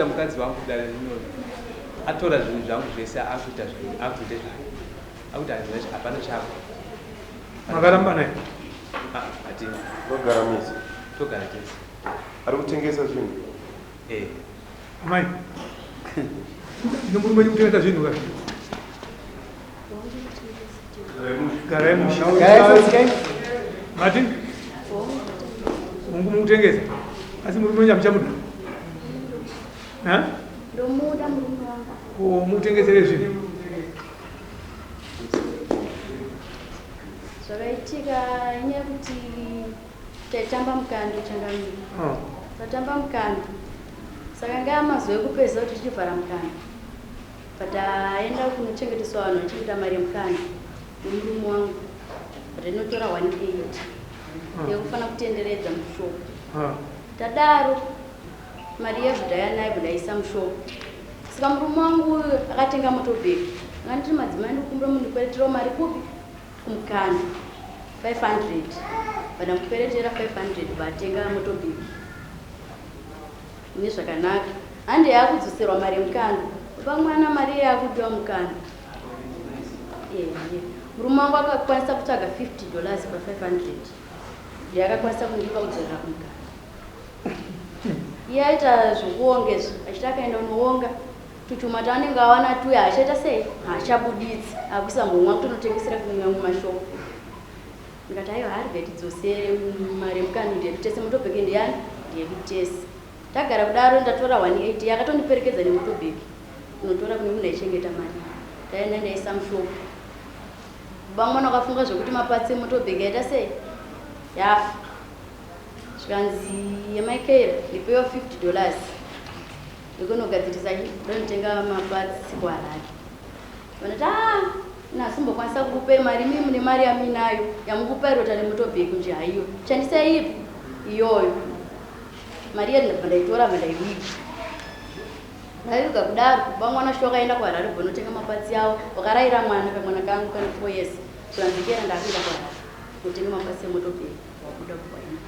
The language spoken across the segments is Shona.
Mukadzi wangu dare rinori atora zvinhu zvangu zvese akuita akuita zvake akuti handina hapana chako. Makaramba naye? Ah, hatina. Togara mese. Togara tese. Ari kutengesa zvinhu? Eh. Amai. Ndinomurume wenyu kutengesa zvinhu ka? Garai mushe. Mati? Mungu mukutengesa. Asi murume wenyu hamuchamuda? Ha? Ndomuda murume wangu. Ko mukutengesere zvinhu? Zvakaitika inyaya yekuti taitamba mukando changamire. Oh. Tatamba mukando. Saka ngaya mazuva ekupedzisa kuti tichivhara mukando. Pataenda kunochengeteswa vanhu vachiita mari yemukana nemurume wangu rinotora 180 yekufanira kutenderedza mushopu. Tadaro mari yezvidhaya nayo ndaisa mushopu. Saka murume wangu uyu akatenga motobhegi. Akanditi madzimai ndikukumbira mundikwereterawo mari kupi? Kumukana 500. Vandamukweretera 500 vatenga motobhegi. Mune zvakanaka. Hande yakudzoserwa mari yemukando. Baba mwana mari iye yakudiwa mukando. Ehe. Murume wangu akakwanisa kutsvaga $50 pa 500. Ndiye akakwanisa kundipa kudzorera kumukando. Iye aita zvekuonga izvi, achiti akaenda kunoonga tuchuma taanenge awana tuya achaita sei? Haachabuditsi. Akuisa muhomwe akutonotengesera kumwe mashop. Ndikati aiwa harve tidzosere mari yemukando ndeyedu tese motobheke ndeyani ndeyedu tese. Tagara kudaro ndatora 180 yakatondiperekedza nemotobheke kunotora kune munhu aichengeta mari. Taenda ndaisa mushop. Baba mwana wakafunga zvekuti mapatsi emotobheke yaita sei yafa. Zvikanzi yemaikeira ndipewo $50 ndikunogadzirisa ndonotenga mapatsi kuHarare. Vanoti ah nasimbokwanisa kukupai mari imi mune mari yamuinayo yamukupai rota nemotobheki nje haiyo shandisai ipi iyoyo mari iya ndabva ndaitora bva ndaiwiga ndaiwiga kudaro baba mwana shuwa akaenda kuHarare bva mapatsi avo wakaraira mwana kamwana kangu kane 4 years zvanzikera ndakuenda kuHarare kunotenga mapatsi emotobheki wabuda kuwaina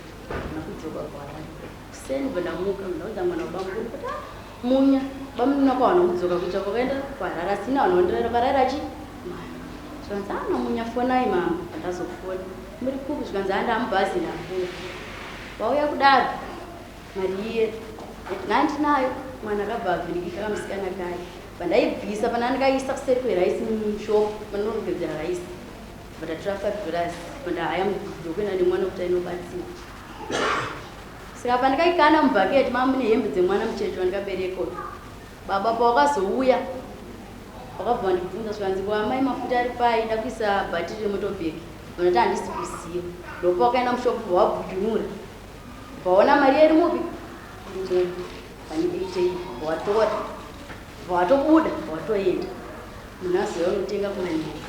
nakudzoka kuHarare kuseni bva ndamuka ndaudza mwana wabamukuru kuti ah Munya, bamunini wako hawana kudzoka kuita kwakaenda kuHarare asi ini hawana kundirayira ukarayira chi mwana. Zvikanzi ah naMunya fonai mama pandazofona. Muri kupi zvikanzi ah ndamubhazi ndakuya. Vauya kudaro mari iye ndandinayo mwana akabva avhiringika kamusikana kaye. Pandaibvisa pana ndikaisa kuseri kweraisi mushop panonogedzera raisi. Bva ndatora $5 bva ndahaya mudhudhu wekuenda nemwana kuti ainobatsirwa. Saka pandikaikanda mubhaketi manga mune hembe dzemwana mucheche wandikabereka uyu. Baba pawakazouya wakabva wandibvunza zvikanzi ko amai mafuta ari pai ndakuisa bhatiri remotobhegi vanoti handisi kuziva ndopawakaenda mushopu bva wabhujunura bvaona mari iri mupi pane 8 watora bva watobuda bva watoenda munhu azouya unotenga kumanheru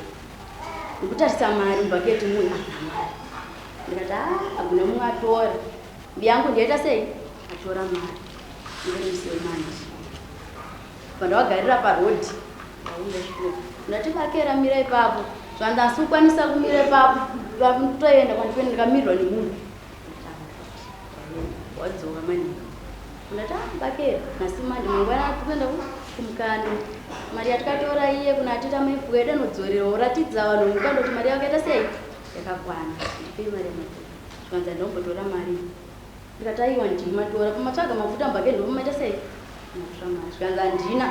nekutarisa mari mubhaketi muya mari ndikati ah hakuna mumwe atora mbiyangu ndiyaita sei atora mari ndirimusiwe manje pandawagarira parodi auya shuwa ndati bakera mira ipapo zvanzi asi ukwanisa kumira ipapo toenda kwandikuenda ndikamirirwa nemunhu wadzoka manheru ndati ah bakera nhasi manje mangwana tikuenda kumukando mari yatikatora iye kuna atita maifuka yedu anodzorera uratidza vanhu mukando kuti mari yakaita sei yakakwana ndipei mari yamatora zvikanzi handombotora mari ndikati aiwa ndima tora pamatsvaga mafuta mubhake ndomaita sei matora mari zvikanzi handina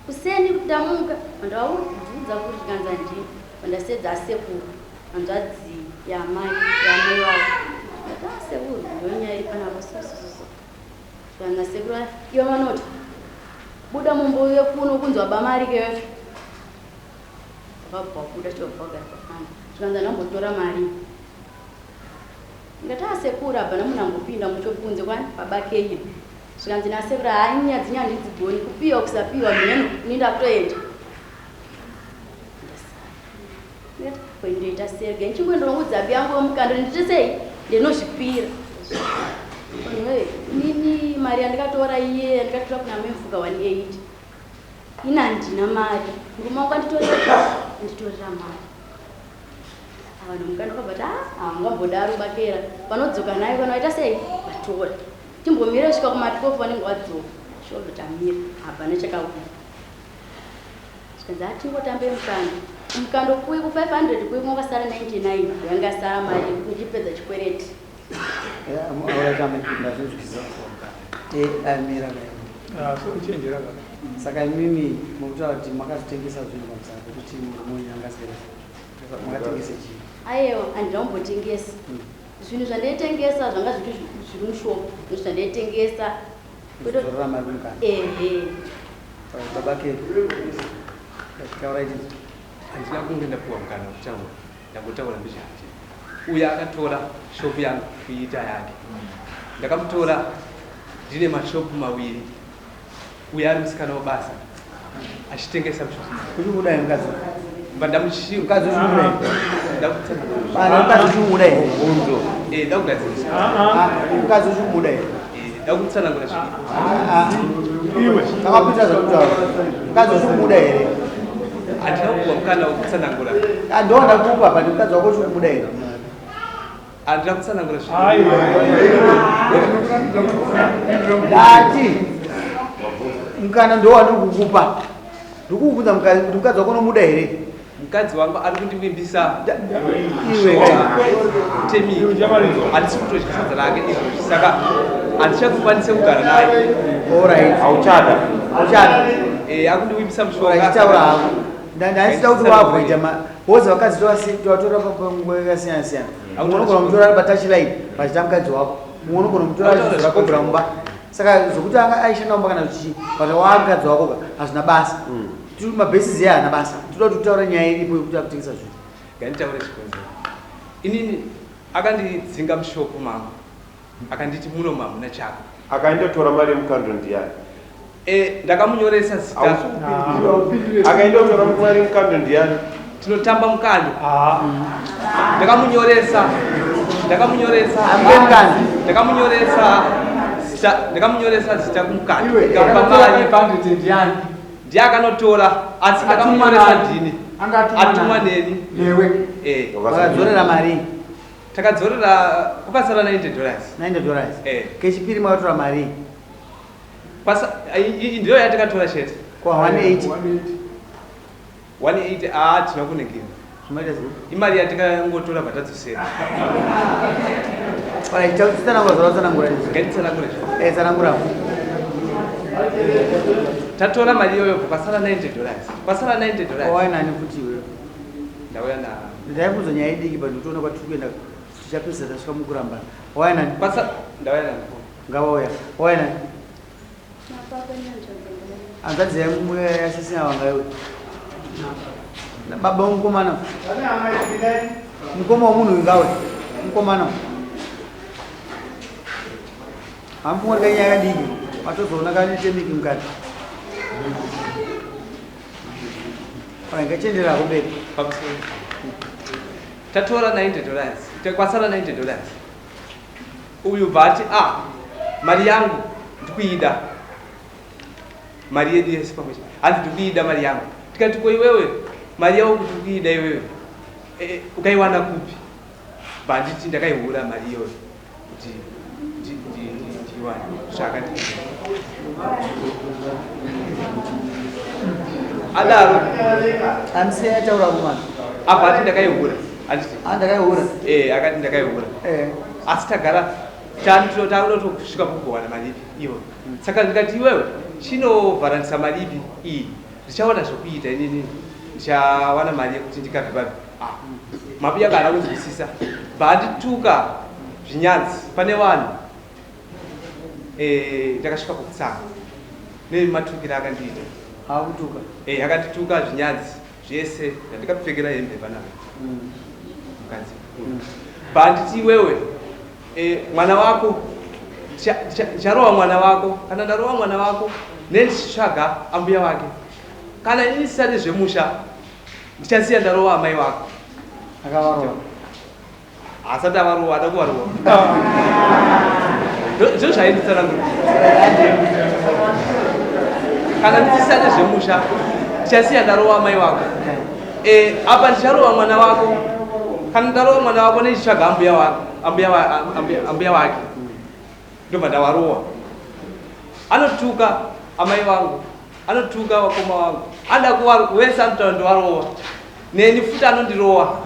kuseni ndamuka ndavabvunza kuti zvikanzi handina pandasedza asekuru hanzvadzi yamai yamai vavo ndati asekuru ndonyaya iri panapa sosososo zvikanzi nasekuru iwe manoti buda mumbo kuno kunzwa bamari keyo Wakabva wabuda chobva wagara pakanza. Zvikanzi andambotora mari. Ndikati ah sekuru hapana munhu ambopinda muchokunze kwani baba Kenya. Zvikanzi nasekuru haa nyaya dzenyu handidzigoni kupiwa kusapiwa mheno ini ndakutoenda. Ndikati ko ndoita sei rega ndichingoendawo abi yangu yomukando ndite sei ndinozvipira. Inini mari yandikatora iye yandikatora kuna mai Mfuka 180 Ini handina mari. Murume wangu anditorera anditorera mari. Vanhu mukana vakabva ah hamungambodaro bakera. Vanodzoka nayo kana vaita sei? Vatora. Timbomira kusvika kuma 12 vanenge vadzoka. Shobva tamira hapana chakauya. Zvikanzi hatingotambe mukando. Mukando kuyi ku 500 kuyi kwakasara 99 yanga yasara mari yekuti ndichipedza chikwereti. Amira uchenjera baba. Saka imimi mukutaura kuti makazotengesa zvinhu pamusana pekuti murume wenyu anga asiri makatengesa chii? Ayewa handina kumbotengesa. Zvinhu zvandaitengesa zvanga zviri zviri mushopu. Zvinhu zvandaitengesa. Kuzorora mari mukana. Ehe. Baba ke. Taura iti. Handina kunge ndapuwa mukana wekutaura. Ndangotaura mbijana chete. Uya akatora shopu yangu kuiita yake. Ndakamutora ndine mashopu mawiri. Uya ari musikana webasa achitengesa mushopu. Kuti kuda here mukadzi? Mba ndamuchi Mukadzi uchimuda here? Ndakutsanangura. Pana mukadzi uchimuda here? Eh, ndakugadzirisa. Ah, mukadzi uchimuda here? Eh, ndakutsanangura zviripo. Ah, Iwe. Takapita zvakutaura. Mukadzi uchimuda here? Handina kupuwa mukana wekutsanangura. Ah, ndo ndakupa but mukadzi wako uchimuda here? Handina kutsanangura zviripo. Aiwa. Ndati mukana ndo wandiri kukupa. Ndikukubvunza mukadzi kuti mukadzi wako unomuda here? Mukadzi wangu ari kundivimbisa Iwe. temi handisi kutodya sadza rake izvozvi saka handichakukwanise kugara naye. Alright. Hauchada. Hauchada. Eh, akundivimbisa mushonga. Achitaura hako. Ndandisida kuti waavoida ma boza vakadzi tovatora panguva yakasiyana siyana. Mumwe unogona kumutora ari patouchline pachita mukadzi wako. Mumwe unogona kumutora achizvakobvira mumba. Saka zvokuti anga aishanda mumba kana zvichii but waa mukadzi wako ka hazvina basa. Tiri mabasis iye haana basa. Toda kuti utaure nyaya iripo yekuti akutengesa zvinhu. Nganditaure chikonzero. Inini akandidzinga mushopu mangu akanditi muno hamuna chako. Akaendotora mari yemukando ndiani? Eh, ndakamunyoresa zita. Hausi kupindura. Akaendotora mari yemukando ndiani? Tinotamba mukando. Ndakamunyoresa, ndakamunyoresa. Hambe mukando. Ndakamunyoresa zita, ndakamunyoresa zita kumukando. Iwe. Ndikamupa mari. Panditi ndiani? Ndiye akanotora asi Atumwa ndakamunyoresa nani? ndini. Anga atumwa Atumwa nani? neni. Newe. Eh, Vakadzorera mari takadzorera kwakasara $90. $90. Eh. Kechipiri makatora mari Iyi ndiyo yatakatora chete. Kwa 180. 180 aa tina kunengera. Zvimaita sei? Imari yatikangotora vatadzosera. Alright, tsanangura zvawatsanangura izvi. Ngatitsanangure zvo. Eh, tsanangura. Tatora mari iyoyo kwasara $90. Kwasara $90. Wauya nani futi iwewe? Ndauya na Ndaibvunza nyaya idiki but ndikutoona kwatiri kuenda tichapedzisa tasvika mukurambana. Wauya nani? Kwasa ndauya na Ngavauya. Wauya nani? Mapapa nehanzvadzi yangu. Hanzvadzi yasisina wanga iwe. Baba mukomana. Mukoma womunhu uyu ngawe. Mukomana. Hamufungwa kanyaya kadiki. Matozoona kane temiki mukati. Alright, ngachienderera kumberi. Pamusoro. Tatora $90. Kwasara $90. Uyu bvati a mari yangu ndikuida. Mari yedu yese pamwe chete. Hanzi ndikuida mari yangu. Tikati ko iwewe mari yako kuti ukuida iwewe. Eh, ukaiwana kupi? Banditi ndakaihura mari iyoyo kuti ndiiwane. Zvakati. Adaro Handisi ataura kumana. Abva ati ndakaihura. Handiti. Ah, ndakaihura. Eh, akati ndakaihura. Eh. Asi tagara takuda kutosvika pakugowana mari ipi iyoyo. Saka ndikati iwewe chinovharanisa mari ipi iyi. Ndichawana zvokuita inini. Ndichawana mari yekuti ndikabve papi. Ah, mabuya kana kunzwisisa. Bhandituka zvinyadzi pane vanhu. Eh, ndakasvika pakutsanga. Nematukiro akandiita. Akutuka. Eh, akandituka zvinyadzi zvese ndandikapfekera hembe panapa. Mukadzi. Banditi iwewe eh, mwana wako ndicharova mwana wako kana ndarova mwana wako nendichitsvaga ambuya wake kana ini ndisati zvemusha ndichasiya ndarova amai wako. Akavarova. Asati avarova ada kuvarova ndizvo zvainditsanangura kana ndisati zvemusha ndichasiya ndarova amai wako. Eh, apa ndicharova mwana wako kana ndarova mwana wako ndichitsvaga ambuya wake ambuya wake. Ndobva ndawarowa. Anotuka amai vangu, anotuka vakoma vangu, anoda kuva vese anotaura ndovarowa. Neni futi anondirowa.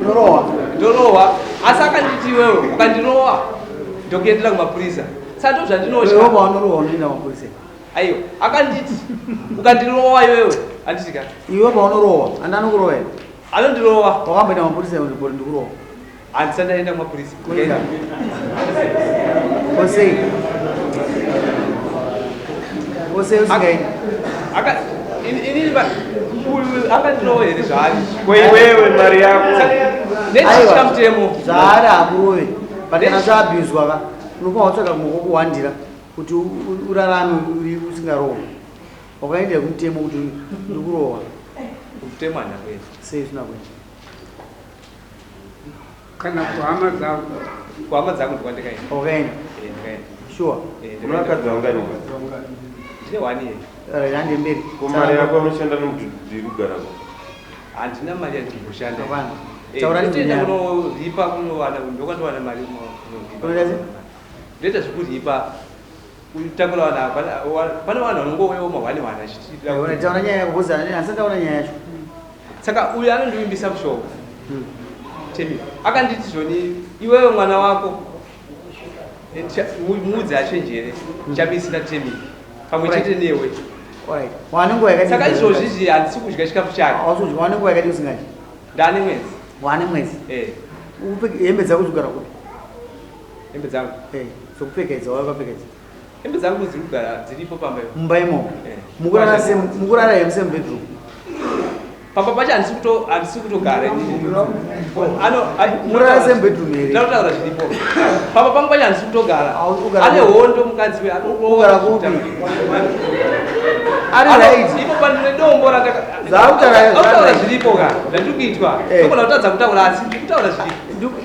Unorowa? Ndorowa, asi akanditi iwewe ukandirowa ndokuendera kumapurisa. Saka ndozvandinotya. Iwewe paunorowa unoenda kumapurisa. Aiwa, akanditi ukandirowa iwewe, handiti ka? Iwe paunorowa, andi anokurowa here? Anondirowa. Wakamboenda kumapurisa here kuti ndikurowa? Handisati ndaenda kumapurisa. Kuenda. Kosei. Kosei usingaendi. Aka ini ini uyu akandirowa here zvaari? Ko iwewe mari yako. Nechitya mutemo. Zvaari hakurove. But kana zvaabhuzwa ka unofanira kutsvaga kumwe kwokuhwandira kuti urarame uri usingarohwi. Wakaenda kumutemo kuti ndikurohwa. Kumutemo handina kuenda. Sei usina kuenda? Kana kuhama dzako. Kuhama dzangu ndokwandikaenda. Wakaenda? Eh, ndikaenda. Sure. Eh, Una ndikaenda. vakadzi vangani? Ndine one here. Right, hande mberi. Ko mari yako unoshanda nemudhudhudhi kugara ko? Handina mari yandinoshanda. Hapana. Eh, Taura ndotoenda nyaya. kunoripa kunowana ndokwandowana mari kunoripa. Unoita sei? Ndoita zvekuripa. Kutakura vanhu ava, pane vanhu vanongouyawo mahwani hwani achiti. Taura nyaya yako because handisati ndaona nyaya yacho. Saka uyu anondivimbisa mushonga. Temi akanditi zvoni iwewe mwana wako muudze achenjere chamisira Temi pamwe chete newe. Alright. Wane nguva yakadii? Saka izvozvi izvi handisi kudya chikafu chake. Hausi kudya. Wane nguva yakadii usingadyi? Ndane mwedzi. Wane mwedzi? Eh. Upfeke hembe dzako dzogara kupi? Hembe dzangu. Eh, dzokupfeka idzi wakapfeka idzi. Hembe dzangu dziri kugara dziripo pamba ipo. Mumba imomo. Eh. Mukurara same mukurara here same bedroom. Pamba pacho handisi kuto handisi kutogara inini. Ano Mukurara same bedroom here? Ndinotaura zviripo. Pamba pangu pacho handisi kutogara. kugara Ane kupi? hondo mukadzi uyu Kugara kupi? Ari right. Ipo pandine dombo rataka. Zvaakutaura izvo, Akutaura right. zviripo ka. Zvandiri kuitwa. Eh. Ndogona kutadza kutaura asi ndiri kutaura zviripo.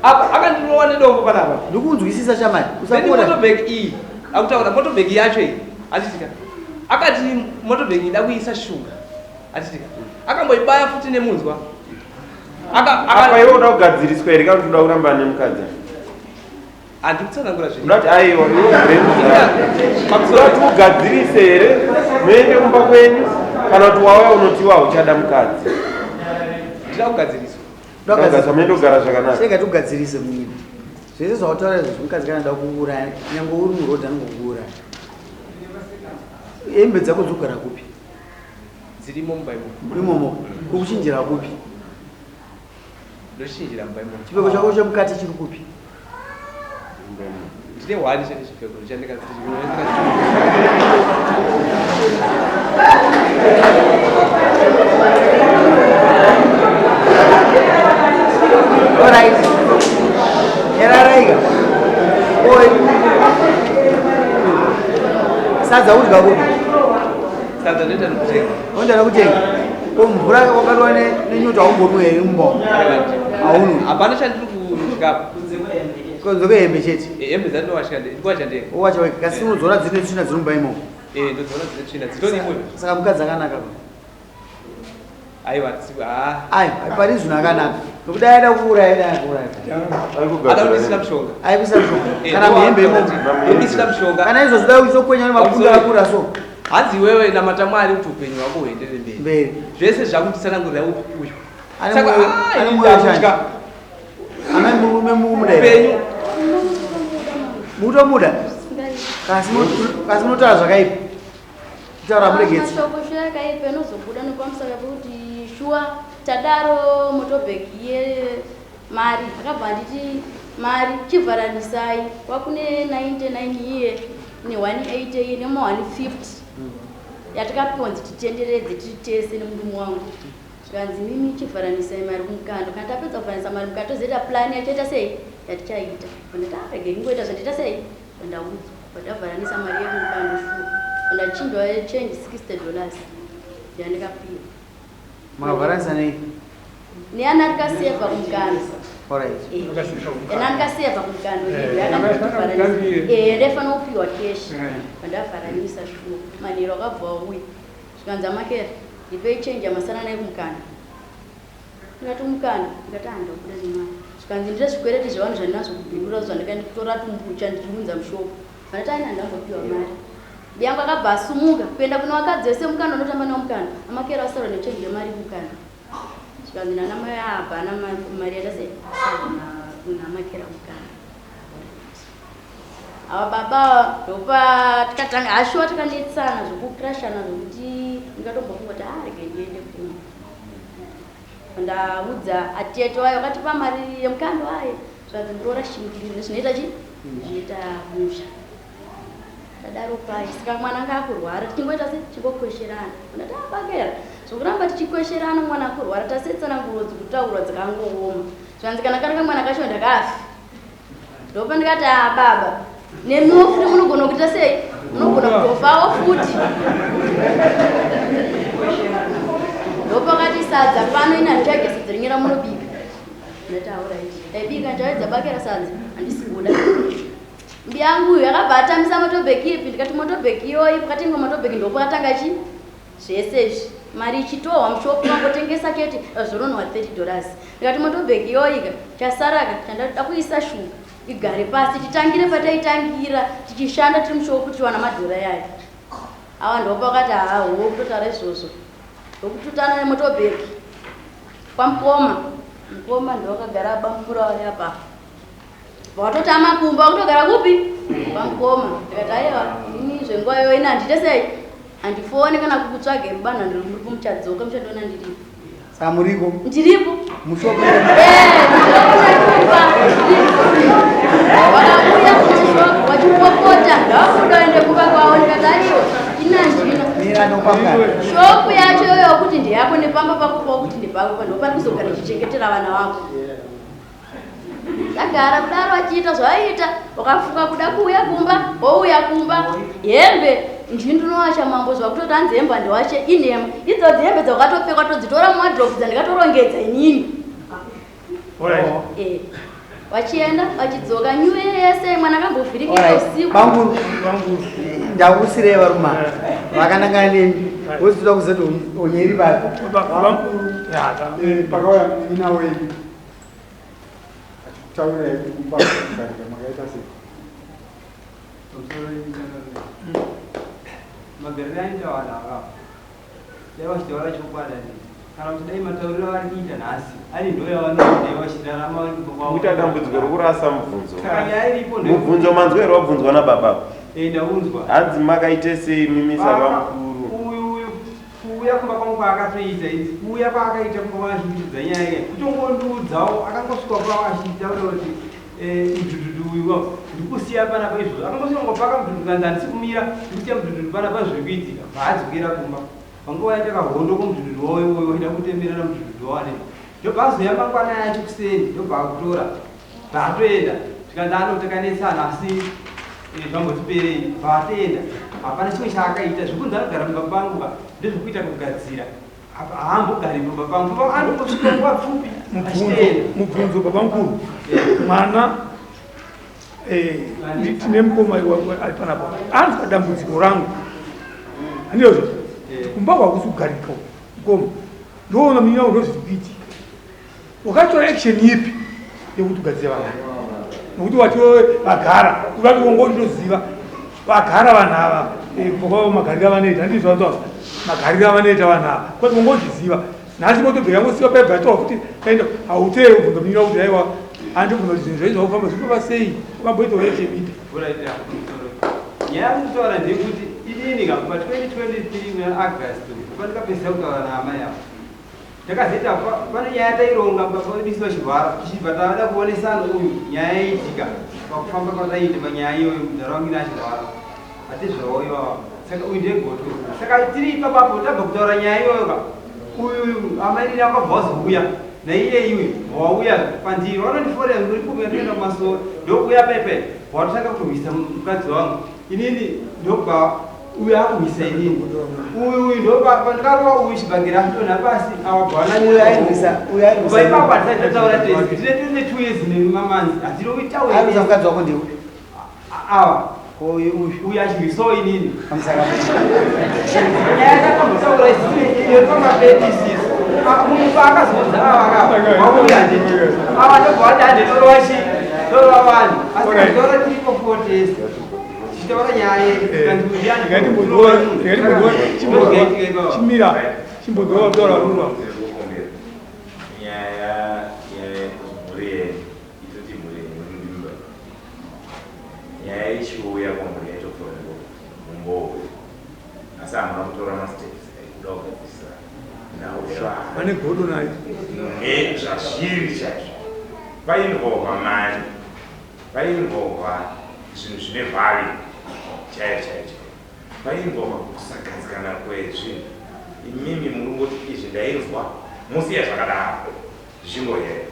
Apa akandirowa nedombo panapa. Ndikunzwisisa shamani. Then Usapora. motorbike iyi akutaura motorbike yacho iyi atitika akati motorbike ida kuisa shuga atitika akamboibaya futi nemunzwa Apa iwe unoda kugadziriswa here kana kuti unoda kuramba nemukadzi? Handiri kutsanangura zviri. Unoda kuti aiwa iwe unoda kuti ugadzirise here muende kumba kwenyu kana kuti wauya unotiwa hauchada mukadzi? Ndida kugadziriswa. Kugadzirisa muende kugara zvakanaka. Chega tugadzirise munyika. Zvese zvawataura izvo mukadzi kana da kukuuraya nyangwe uri muroad anongokuuraya. Hembe dzako dzogara kupi? Dzirimo mumba imomo. Imomo. Ukuchinjira kupi? Ndochinjira mumba imomo. Chipfeko chako chemukati chiri kupi? Ndine hwani chete chipfeko chandika. Alright. Yararaika. Oi. Sadza udya kupi? Sadza ndoita nekutenga. Unoita nekutenga. Ko mvura wakabatwa nenyota haumbonwi here mumba? Haunwi. Hapana chandiri kudya. Kunze kwehembe chete. Eh, hembe dzandinowasha ndikuwacha ndega. Wowacha wega. Kasi unodzora dzine tsvina dziri mumba imomo. Eh, ndodzora dzine tsvina dzitorimo. Saka mukadzi akanaka pa. Aiwa, ah. Aiwa, pari zvinhu akanaka. Nokuti aida kuuraya, aida kuuraya. Ada kundisira mushonga. Aikuisa mushonga. Eh, Kana muhembe imomo. Ndokisira mushonga. Kana izvozvo dai uchizokwenya nemapundu akura so. Hanzi iwewe namata Mwari kuti upenyu hwako huenderere mberi. Mberi. Zvese zvakunditsanangurira uyu. Ane Saka, mwoyo- ah, ane ini mwoyo ndakutya. shanje. Amai murume mumuda here? Upenyu. Mutomuda? Kasi kasi munotaura zvakaipa. Kutaura muregedzi. Mashoko shuwa akaipa anozobuda nepamusaka pekuti shuwa tadaro motobhegi yemari akabva anditi mari chivharanisai kwakune 99 iye ne180 iye nema 150 yatakapiwa nzi titenderedze tiri tese nemurume wangu zvikanzi mimi chivharanisai mari kumukando kana tapedza kuvharanisa mari mukando tozoita plani yachaita sei yatichaita ndati arege ingoita zvandiita sei ndaudzwa ndavharanisa mari yekumukando shuwa ndachinjwa change $60 yandikapiwa Makavharanisa nei? neyana ndikasevha kumukando Alright. yana ndikasevha kumukando ndaifanira kupiwa cash ndavharanisa shuwa manheru akabva auya zvikanzi amakera ndipei change yamasara naye kumukando ndikati kumukando ndikati handakuda nemari Zvikanzi ndine zvikwereti zvevanhu zvandinazvo kuBindura zvandikatora tumbucha ndichiunza mushopu. Vandati aina ndambopiwa mari. Biyangu akabva asumuka kuenda kune vakadzi vese mukando ndotamba navo mukando. Amakero asara nechenji yemari mukando. Zvikanzi nana mai hapana mari yatase kuna amakera mukando. Ava baba ndopa tikatanga hashuwa tikanetsana zvekukrashana zvekuti ndikatombofunga kuti ah rege ndiende kumba. Ndaudza atete wayo akatipa mari yemukando waye zvanzi muroora shingirire zvinoita chi zvinoita musha. Tadaro paye saka mwana anga akurwara tichingoita se tichingokwesherana. Ndati abakera zvokuramba tichikwesherana mwana akurwara tasetsananguro dzikutaurwa dzakangooma. Zvanzi kana kari kamwana kacho ndakafi. Ndopa ndikati ah baba nemiwo futi munogona kuita sei munogona kutofawo futi. Ndopakati sadza pano ini handichadya sadza renyu ramunobika. Ndati alright ndaibika ndichaedza bakera sadza handisi kuda. Mbiyangu uyu akabva atambisa motobheki ipi ndikati motobheki iyoyi pakatengwa motobheki ndopakatanga chi zvese izvi mari ichitohwa mushopu vangotengesa chete zvoronwa 30 dollars ndikati motobheki iyoyika chasaraka chandakuda kuisa shuga igare pasi titangire pataitangira tichishanda tiri mushopu tichiwana madhora yayo awa ndopakati haa ho kutotaura izvozvo ndokututana nemotobheki kwamukoma mukoma ndowakagara bamukuru vari apa Wakatotama kumba wakutogara kupi? Pamukoma. Ndikati aiwa ini zvenguva iyoyo ini handiite sei? Handifone kana kukutsvage mubanha ndiri muri kumuchadzoka muchandiona ndiripo. Saka muriko? Ndiripo. Mushopu. Eh, mushopu Wakauya kumushopu wachipopota ndawakuda uende kumba kwavo ndikati aiwa ini handina. Mira ndopamukana. Shopu yacho iyoyo kuti ndeyako nepamba pako pakuti ndepako ndopari kuzogara ndichichengetera vana vako. Ndagara kudaro achiita zvaaiita, wakafunga kuda kuuya kumba, wouya kumba, hembe ndini ndinowacha mambo zvakutoti hanzi hembe handiwache inhema idzodzi hembe dzakatopfekwa todzitora muwadrobe dzandikatorongedza inini. Eh, vachienda vachidzoka nyuwe yese mwana akambovhirikika usiku. Banguru, ndakusirei varuma vakanangana nemi wozoda kuzoti onyeri papi. Pakauya munin'ina wenyu achikutaurirai kuti kumba kugarika makaita sei? Magariro aita vanhu ava dai vachitaura chokwadi handiti kana kuti dai matauriro avari kuita nhasi ari ndo yavanoita vachirarama vari kumba kwavo. Kuita dambudziko rokurasa mubvunzo. Saka nyaya iripo ndeyekuti- Mubvunzo manzwa here wabvunzwa nababa? Eh, ndaunzwa. Hanzi makaite sei mimi sabamukuru? Uyu uyu Kuuya kumba kwangu kwaakatoita idzi kuuya kwaakaita kumba kwangu achindiudza nyaya iya kutongondiudzawo akangosvika kwavo achinditaurira kuti eh, mudhudhudhu uyu wa ndikusiya panapa izvozvo akangosvika ngopaka mudhudhudhu kanzi handisi kumira ndikusiya mudhudhudhu panapa zviri kuitika bvaadzokera kumba panguva yaita kahondo komudhudhudhu wawo iwoyo waida kutemerana mudhudhudhu wawo anenge ndobva azoya mangwana yacho kuseni ndobva akutora bvaatoenda zvikanzi ano takanetsana asi eh, zvambotiperei bvaatoenda hapana chimwe chaakaita zvekunzi anogara mumba pangu ka ndezvekuita kugadzira haambogari mumba pangu mumba anongosvika nguva pfupi achitoenda mubvunzo baba mukuru mwana eh, tine mukoma ari panapa anzwa dambudziko rangu handizvo kumba kwakusi kugarika mukoma ndoona munyina wangu ndozviri kuitika Wakatora action ipi yekuti ugadzire vanhu nokuti wati vagara uvati wongo unoziva vagara vanhu ava eh, kubva kwavo magariro avanoita handii zvavanzwa magariro avanoita vanhu ava kwati wongo uzviziva nhasi motobheka yangosiwa paibva yatowa futi kaenda hauteere kubvunza munyina kuti aiwa handibvunza kuti zvinhu zvaizva kufamba zvinofamba sei wakamboitawo action ipi nyaya yakutaura ndeyekuti inini ka pa 2023 muna August pandikapedzisa kutaura naamai avo Takazoita pane nyaya taironga baba vachirwara tichibva tada kuonesana uyu nyaya yaiitika pakufamba kwataiita panyaya iyoyo mudhara wangu ine achirwara atizvawo ivava saka uyu ndegoto saka tiri ipapapo tabva kutaura nyaya iyoyo ka uyu amainini akabva wazouya naiye iwe wauya pandiri vanondiforera muri kupi ndinoenda kumasoro ndokuuya pepe watotanga kutohwisa mukadzi wangu inini ndobva uyu akumisa inini uyu uyu ndopandakarova uyu chibhakera atodonha pasi awabwanaipapo hatisati tataura tese tine tine 2 years nemamanzi hatirovi taura mukadzi wako ndiwe awa uyu uyu achirwisawo inini nyaya takambotaura isisi pamabedi isisu Munhu paakazodza ava aka wauya handiti ava ndobva vati hande torova chi torova vanhu asi tora tiripo 4 days tichitaura nyaya yedu. Chimira, chimbodzoa kutaura rurwa. Nyaya yemhuri yenyu, itoti mhuri yenyu ndimba, nyaya ichiuya kwamhuri yaitopfuura mumbowe, asi hamuna kutora masteps ekuda kugadzirisa nhau yevanhu. Vane godo nayo. Zvazviri chaizvo, painvolva mari, painvolva zvinhu zvine value chaiyo chaiyo chaiyo, painvolva kusagadzikana kwezvinhu. Imimi muri ngoti izvi ndainzwa, musiya zvakadaro zvichingoyera.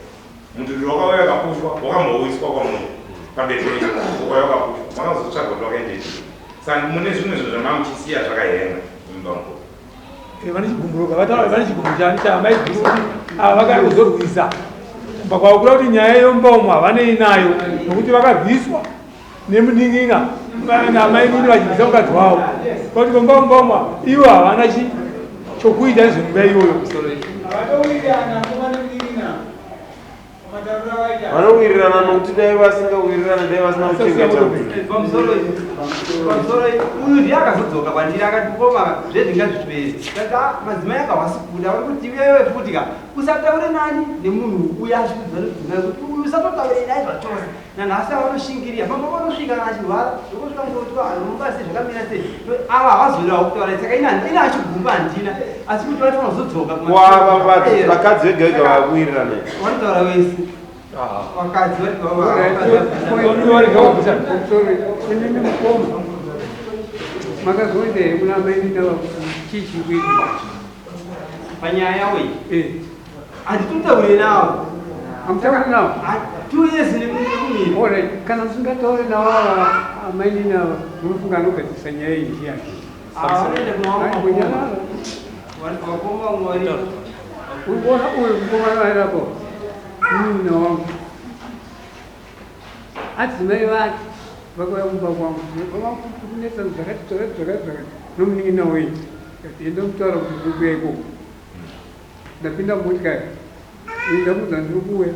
Mudhudhuru wakauya wakapushwa, wakambouyiswa kwamuri pamberi penyu, ukauya wakapushwa, makazotsvaga kuti wakaendepi. Saka mune zvimwe zvinhu zvamamuchisiya zvakahenga imba mukuru. Vane chigumburoka, vataura vane chigumbu chani chamaiguru kuti ava vakaya kuzorwisa kumba kwavo, kuda kuti nyaya yomba umo havanei nayo, nokuti vakarwiswa nemunin'ina namainini vachirwisa mukadzi wavo, kuti kumba umba umo ivo havana chi chokuita nezvemumba iyoyo. Vanowirirana, nokuti dai vasingawirirana dai vasina kuchengeta. Pamusoro, uyu ndiye akazodzoka kwandiri akati, "Koma, zvezvingazviperi." Kati, "Ah, madzimai akahwasi kuda vari kuti iwewe futi ka usataure nani nemunhu uya." Achikuudza nemudzimai kuti uyu usatotaure naye zvachose. Nanhasi avanoshingirira pamba panosvika kana achirwara, ndokosvika ngoti mubasi zvakamira sei, ava havazodawo kutaura. Saka ina achigumba handina, asi kuti vaifanira kuzodzoka. Kwava vakadzi vega vega vakuwirirana. Vanotaura wese vakadzi. Inini mukoma, makazoenda here kuna mainina chii chiri kuitika? Panyaya yawo iyi handitotaure navo. Hamutauri navo? 2 years nekumira. Alright, kana musingatauri navo ava amainini ava, munofunga anogadzirisa nyaya iyi ndiani? Vanoenda kuna Kunyarara. vakoma vamwe variko. Uri kuona uyu mukomana wairapo, munin'ina wangu, adzimai vake vakauya kumba kwangu, kunetsa zvakati zvakati zvakati zvakati nomunin'ina wenyu. Kati enda mutaura kuti ndiri kuuya ikoko. Ndapinda mumotikari, ndamudza ndiri kuuya,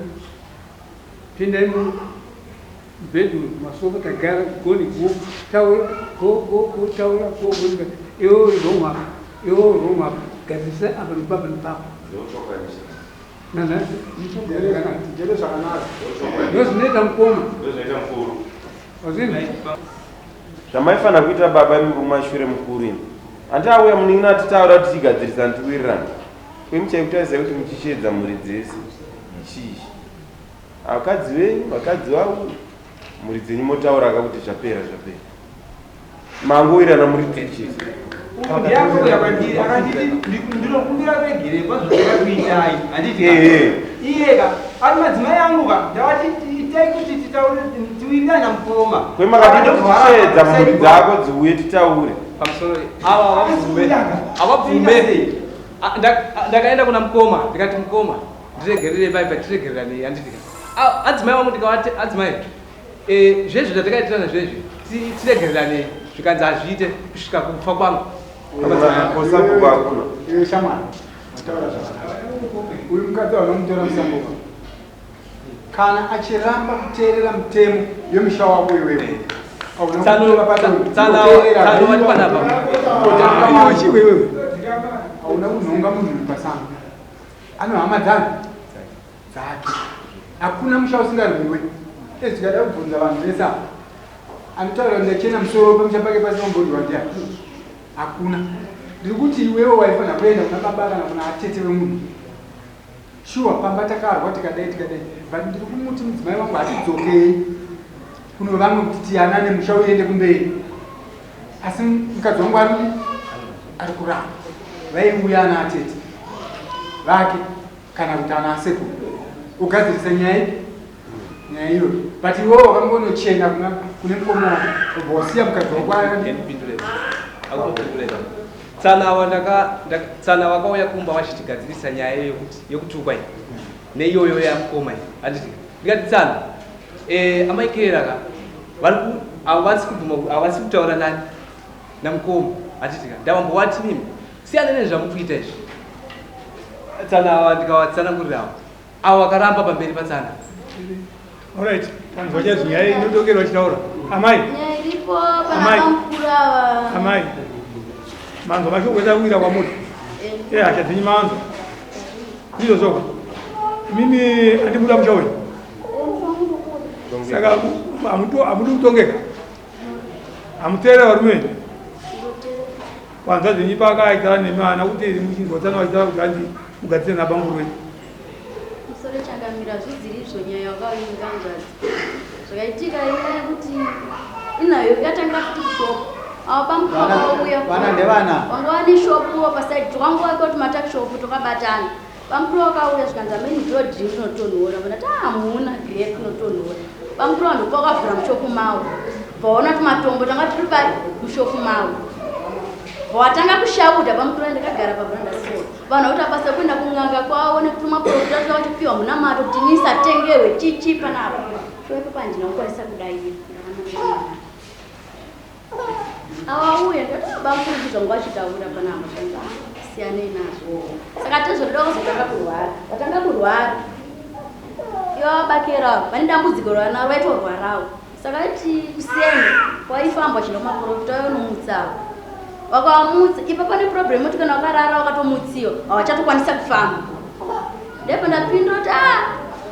pindai mubedroom, masofa, tagara goni, go taura, go go go, taura, go go. Iwe uri wrong apa, iwe uri wrong apa, gadzirisa apa nepapa nepapa. Nanhasi. Tigere zvakanaka. Ndozvinoita mukoma. Ndozvinoita mukuru. Wazvinzwa? Zvamaifanira kuita baba imi kumashure mukuru imi, handi auya munin'ina atitaura kuti tigadzirisa, tiwirirana kwemuchaikutarisai kuti muchichedza mhuri dzese chii, vakadzi venyu, vakadzi vavo, mhuri dzenyu, motauraka kuti zvapera, zvapera, mangowirirana muri tichese. Ndiye akauya kwandiri akanditi, "Ndinokumbira regere pazvandakakuitai." Handiti iyeka ati, "Madzimai angu ka, ndavati itai kuti titaure, tiwirirane namukoma." Kwemakati tichedza mhuri dzako dziuye titaure. Pamusoro, ava havabvume, havabvume. Ah, ndakaenda kuna mukoma ndikati, "Mukoma, ndiregerere paipa, tiregereranei." Handiti adzimai vangu, ndikavati, "Adzimai, zvezvi zvatakaitirana zvezvi, tiregereranei." Zvikanzi hazviite kusvika kufa kwangu. Kosabhuku hakuna. Iwe shamwari, wataura zvakanaka. Uyu mukadzi wanomutora musango, kana achiramba kuteerera mutemo yemusha wako, iwewe hauna kutora Tsano vari panapa. Iwe chiwe iwewe. Hauna kunhonga munhu pasango, ano hama dzani dzake. Hakuna musha usingarwiwe. Ezi tikada kubvunza vanhu vese ava, anotaura kuti ndachena musoro pamusha pake pasina kumbodwa ndiani? Hakuna. Ndiri kuti iwewe waifanira kuenda kuna baba kana kuna atete vemunhu. Shuwa, pamba takarwa, tikadai tikadai, but ndiri kumuti mudzimai wangu hatidzokei kuno vamwe kuti tiyanane, musha uende kumberi, asi mukadzi wangu ari kuramba. Vaiuya ana atete vake kana kuti ana asekuru, ugadzirisa nyaya ipi, nyaya iyoyo. But iwewe wakangonochena kune mukoma wako, ubva wasiya mukadzi wako ari Tsana tsana vakauya kumba vachitigadzirisa nyaya yekutukwa iyi neiyoyo yamukoma iyi, handiti? Ndikati, "Tsana, amaikera ka vari havasi kubvuma, havasi kutaura nani namukoma." Handiti ka ndavambowati, "Mimi siyana nezvamukuita izvi." Tsana ava ndikavatsanangurira avo avo vakaramba pamberi patsana. Alright, vanzwa chaizvo nyaya inodokerwa chitaura. Amai. Nyaya iripo pana bamukuru ava. Amai. Manzwa mashoko ese kwamuri. Eh, hasha dzenyu manzwa. Ndizvo zvoga. Mimi andibuda musha uyu. Saka hamudi kutongeka. Hamuteerera varume. Wanzwa dzenyu pakaita nemwana kuti muchinzwa tsana vachitaura kuti hanzi mugadzire nabamukuru wenyu. Musoro changamira zvidziri izvo nyaya yakavinga nzvadzi. Zvakaitika inyaya yekuti inayo yakatanga futi kushopu. Ava bamukuru vakauya. Vana ndevana. Wanga wane shopu pasaidi wangu wake kuti matakishopu tokabatana. Bamukuru vakauya zvikanzi ameni ndiyo drink inotonhora. Vandati ah hamuna grape inotonhora. Bamukuru vanhu vakavhura mushopu mavo. Vaona tumatombo tanga tiri pai mushopu mavo. Vatanga kushauta bamukuru ndakagara paveranda so. Vanhu vakuti abasa kuenda kun'anga kwavo nekuti maprofita ati vachipiwa munamato kuti nisatengewe chichi panapa. So ipapo handina kukwanisa kudaira. Awauya ndati bamukuru ndizvo vachitaura panapa zvanzi ah siyanei nazvo. Saka tezvotoda kuzotanga kurwara. Vatanga kurwara. Ivo vabakera vane dambudziko ravanaro vaitorwarawo. Saka iti kuseni waifamba chino maprofita vayonomutsawo. Vakavamutsa ipa pane problem yekuti kana wakarara wakatomutsiwa hawachatokwanisa kufamba. Ndipo ndapindura kuti ah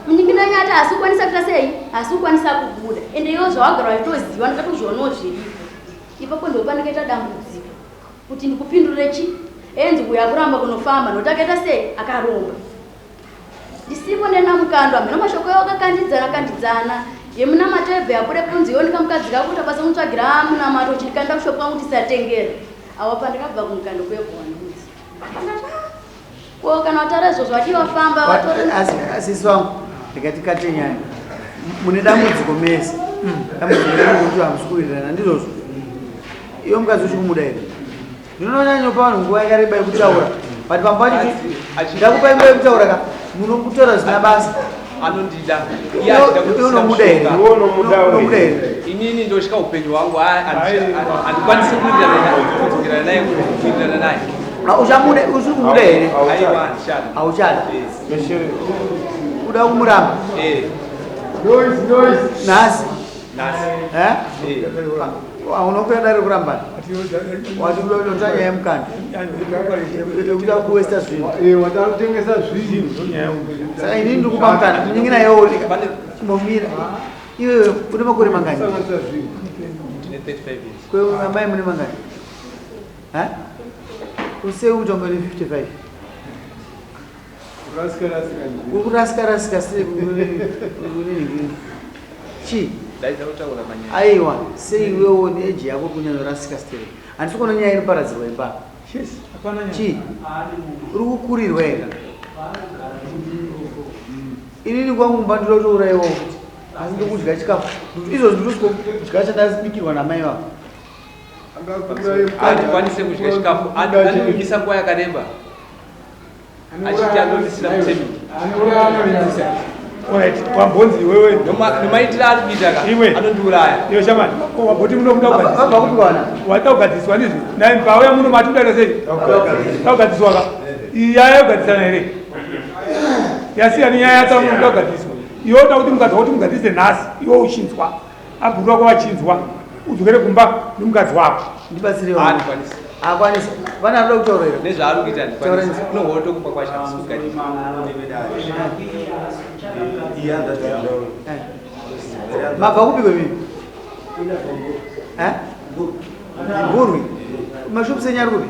munin'ina wenyu ati haasi kukwanisa kuita sei haasi kukwanisa kubuda ende iwo zvawagara wachitoziva ndakatozvionawo zviripo. Ipapo ndipo pandikaita dambudziko kuti ndikupindurire chi enzi uyo akuramba kunofamba nokuti akaita sei akaromba. Ndisipo ndena mukando hameno mashoko iwo akakandidzana kandidzana yemunamato yebva yabude kunzi iwe ndikamukadzi kako kuti abasa kumutsvagira munamato uchindikanda kushopu kwangu tisatengera. Awa pandakabva kumukando kuyebva wandudzi. Ndakati ah ko kana wataura izvozvo wadii wafamba watora Asisi wangu ndikati kate nyaya mune dambudziko mese dambudziko renyu kuti hamusi kuwirirana ndizvozvo iwe mukadzi uchi kumuda here ndinonyanyopa vanhu nguva yakareba yekutaura but pamba pacho ndakupai nguva yekutaura ka munokutora zvisina basa Anondida. Iye achida kuti Iwe unomuda here? Iwe unomuda Unomuda here? Inini ndosvika upenyu hwangu handikwanisi kuwirirana naye kudzokerana naye kuwirirana naye. Ah, uchamuda usiri kumuda here? Aiwa handichada. Hauchada. Uda kumuramba? Eh. Noise, noise. Nhasi. Nhasi. Eh? Eh. Unokwira dare kurambana. Wati uda nyaya yemukando. Yekuda kuwesta zvinhu. Eh, watakutengesa zvinhu. Saka inini ndiri kupa mukana. Munin'ina iwewe chimbomira. Iwewe une makore mangani? Sanganisa zvinhu. Ndine 35 years. Kwewe amai mune mangani? Ha? Usei utonga ne 55. Kurasika rasika njira. Uri kurasika rasika sei unini chi? Ndaida kutaura manyaya. Aiwa, sei iwewo neage yako kunyanyorasika still. Handisi kuona nyaya inoparadzirwa imba. Yes, hapana nyaya. Chi? Uri kukurirwa here? Inini kwangu mumba ndinoda kutourayiwawo futi. Asi ndokudya chikafu. Izvozvi ndosiko kudya chandabikirwa namai vako. Handikwanise kudya chikafu. Anondimisa nguva yakareba. Achiti anondisira mutemi. Anouraya anoringisa. Alright, wambonzi iwewe. Nomaitiro ari kuita ka. Iwe. Anondiuraya. Iwe shamani, wamboti muno muda Vabva kupi vana? Wada kugadziswa ndizvo. Naye pauya muno mati udaita sei? Kugadziswa ka. Iyi yaya yogadzisana here? Yasiyana nyaya yataura munoda kugadziswa. Iwe uda kuti mukadzi wako mugadzise nhasi, iwe uchinzwa. Abhuru wako vachinzwa. Udzokere kumba nemukadzi wako. Ndibatsirewo. Handikwanisi. Akwanisa. Vana vanoda kutaura here? Nezvaari kuita Taura handikwanisi. Unohoto kumba kwacho handisi kugadzisa. Eh. Mabva kupi kwemimi? Eh? Mburwi. Mashops enyu ari kupi?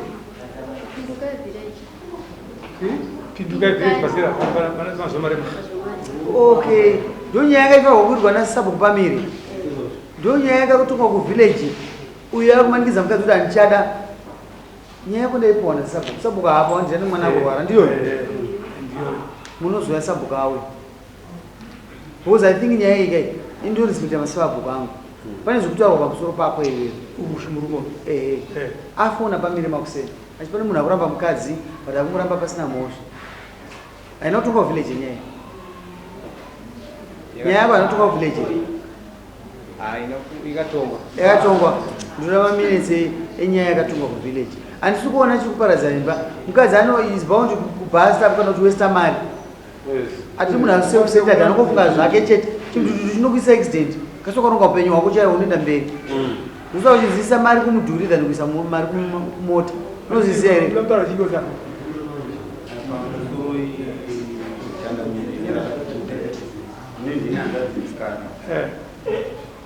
Pindukai village. Pindukai village pasera pana mazuva marema. Okay. Ndo nyaya yakaifanirwa kuitwa nasabhuku pamiri. Ndo nyaya yakatongwa kuvillage. Uyo akumanikidza mukadzi kuti handichada. Nyaya yako ndaipiwa nasabhuku. Sabhuku haapo handichada mwana akurwara. Ndiyo. Munozouya sabhuku awe. Because I think nyaya iyi kai indorespecta masabhuku angu. Pane zvekutaurwa pamusoro pako iwewe. Murume. Ehe. Eh. Afona pamiri makuseni. Achi pane munhu akuramba mukadzi but akumuramba pasina mhosva. Haina kutongwa village nyaya. Nyaya yako haina kutongwa village. Haina ikatongwa. Yakatongwa. Ndinoda maminitsi enyaya yakatongwa kuvillage. Handisi kuona chiri kuparadza imba. Mukadzi ano is bound kubhasta kana kuti westa mari. Ati munhu ari self centered anongofunga zvake chete. Chinhu chinokuisa accident. Kasi ukaronga upenyu hwako chaiwo unoenda mberi. Unosa uchizisa mari kumudhuri than kuisa mari kumota. Unozviziva here?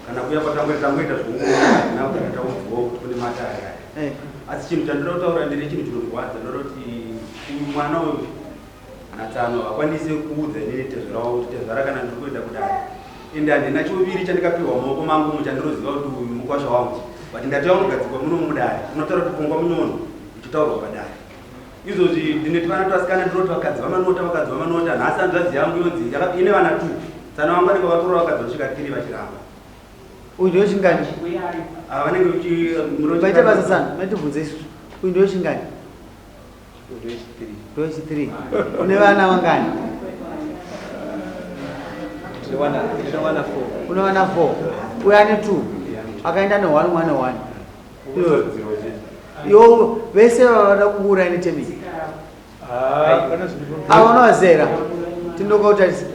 Kana kuya kwatangoita tangoita zvokuona kugara taudzwawo kuti kune matare aya. Asi chinhu chandinoda kutaura ndere chinhu chinorwadza, ndinoda kuti uyu mwana uyu natsano hakwanise kuudza inini tezvara wangu kuti tezvara kana ndiri kuenda kudare ende handina chiuviri chandikapihwa mumaoko mangu umu chandinoziva kuti uyu mukwasha wangu, but ndati yaunogadzikwa muno mudare unotaura kuti pfungwa munyono ichitaurwa padare. Izvozvi ndine tuvana twasikana ndinoti vakadzi vamanota, vakadzi vamanota. Nhasi hanzvadzi yangu yonzi ine vana 2, tsana vangu vanenge vatorora vakadzi vasvika 3 vachiramba. Uyu ndiwe chingani? Ava vanenge Maita basa sana, maitibvunze isusu. Uyu ndiwe chingani? Ndiwe chi3. Une vana vangani? Ndine vana 4. Une vana 4. Uyu ane 2. Akaenda ne 1, mwana 1. Yo vese vavada kukuuraya netemi. Ava unovazera. Tindoka utarisa.